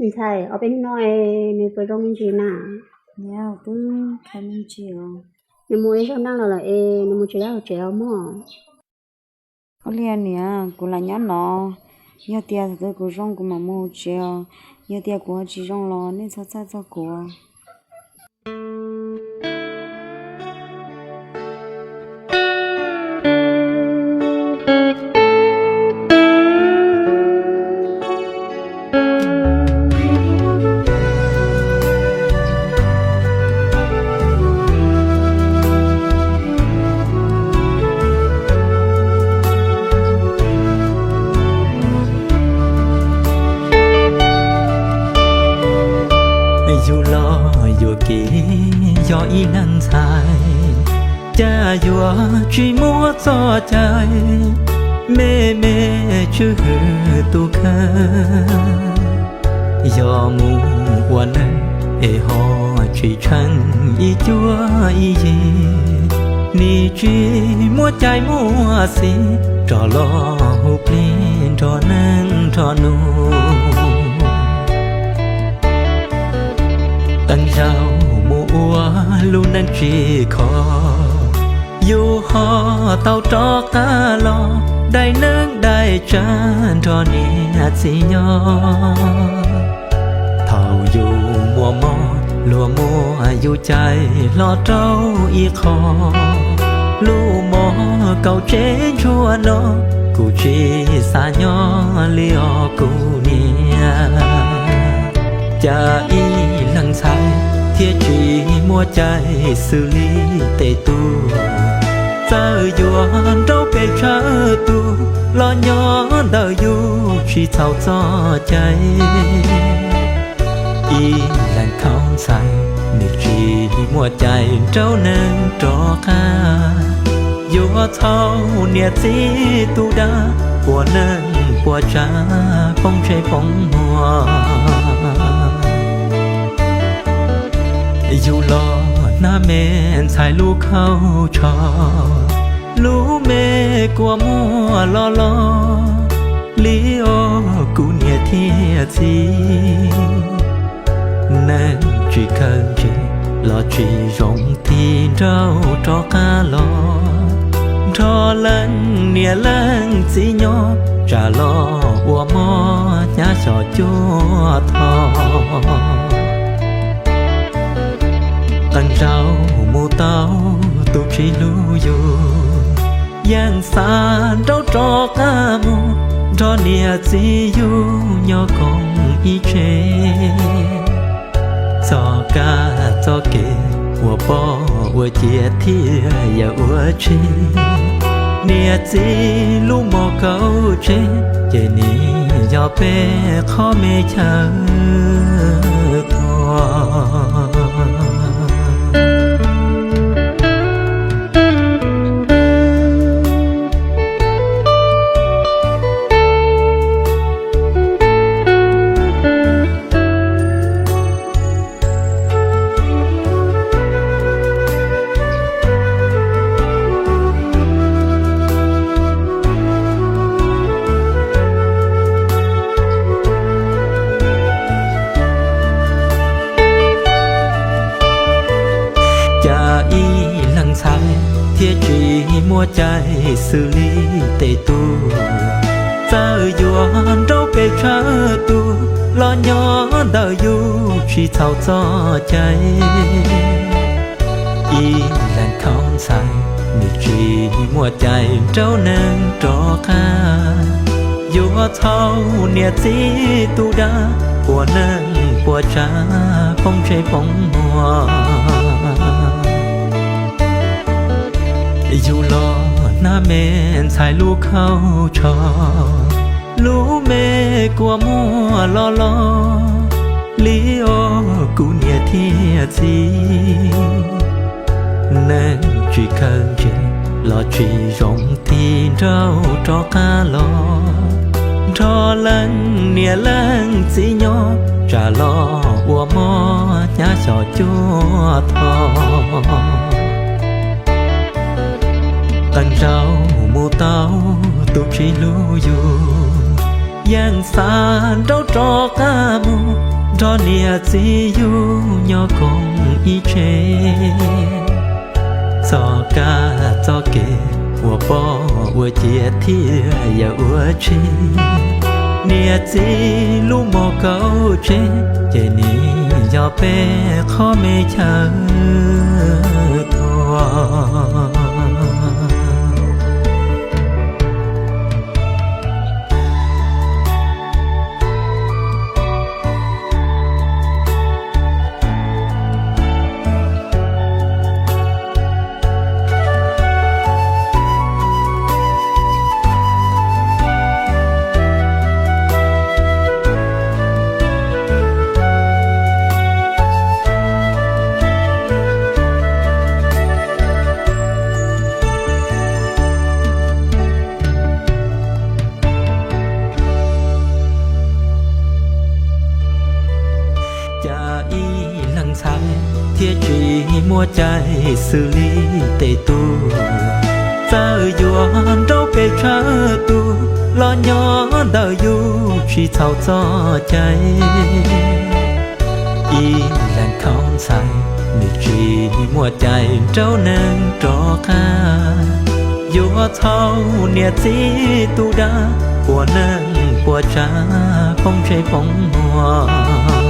Ntxhais, ob peb hnub no es nws puas zoo me ntsis na? Nws mus ua ib zaug neej los lawm es nws mus tsev dab tsev os mog? Ua li niam, kuv lam nyob no. Yog tias thaum twg kuv zoo kuv mam mus tsev os. Yog tias kuv ho tsis zoo los nej txhob txhawj txog kuv. Yus los yuam kev yog ib leeg ntxhais, cas yuav tsis muaj txoj cai me me tswj hwm tus kheej. Yog mus ua neej es ho tsis tsheej ib cuab ib yig, nim tsis muaj cai muaj xiv rov los hu plig nrog neej nrog nus. Qee zaug mus ua lub neej tsis khov, yus ho tau rov qab los dai neej dai tsa nrog niam txiv nyob. Thaum yus muaj mob luag muab yus cais hlo rau ib qho, lub mos kaum tsev ntsuag no kuj tsis xav nyob li os kuv niam. Cas ib leeg ntxhais thiaj tsis muaj cai xws li tej tub, txawm yuav nraub pes tshawb tus los nyob ntawm yus tsis txhaum txoj cai. Ib leeg khaub ntxhais nws tsis muaj cai nraub neeg rov qab, yuav txhaum niam txiv tu dab, puas neej puas tsav poob ntsej poob muag. Yus los hnab me ntxhais lub khauj tsho, lub me kua muag los los li os kuv niam thiab txiv. Neeg tsis khaws ntse los tsis zoo tig nraug rov qab los, nrog leej niam leej txiv nyob tsam los ua mob hnyav xyom cuaj tho. Qee zaug mus tau tus tsis hlub yus, yeej xav nraug rov qab mus nrog niam txiv yus nyob koom ib tse. Txoj kab txoj kev ua poj ua ciav thiaj yam ua tshis, niam txiv lub mos kaum tsev ces nim yog peb qhov me chaw thuam. Cas ib leeg ntxhais thiaj tsis muaj cai xws li tej tub, txawm yuav nraub pes tshawb tus los nyob ntawm yus tsis txhaum txoj cai. Ib leeg khaub ntxhais nws tsis muaj cai nraub neeg rov qab, yuav txhaum niam txiv tu dab, puas neej puas tsav poob ntsej poob muag. Yus los hnab me ntxhais lub khauj tsho, lub me kua muag los los li os kuv niam thiab txiv. Neeg tsis khaws ntse los tsis zoo tig nraug rov qab los, nrog leej niam leej txiv nyob tsam los ua mob hnyav xyom cuaj tho. Qee zaug mus tau tus tsis hlub yus, Yeej xav nrauj rov qab mus nrog niam txiv yug nyob koom ib tse. Txoj kab txoj kev ua poj ua ciav thiaj yog ua tshis. Niam txiv lub mos kaum tsev ces nim yog peb qhov me chaw thuam. Cas ib leeg ntxhais thiaj tsis muaj cai xws li tej tub, txawm yuav nrauj pes tshawb tus los nyob ntawm yus tsis txhaum txoj cai. Ib leeg khaub ntxhais nws tsis muaj cai nrauj neeg rov qab, yuav txhaum niam txiv tus dab, puas neej puas tsav, poob ntsej poob muag.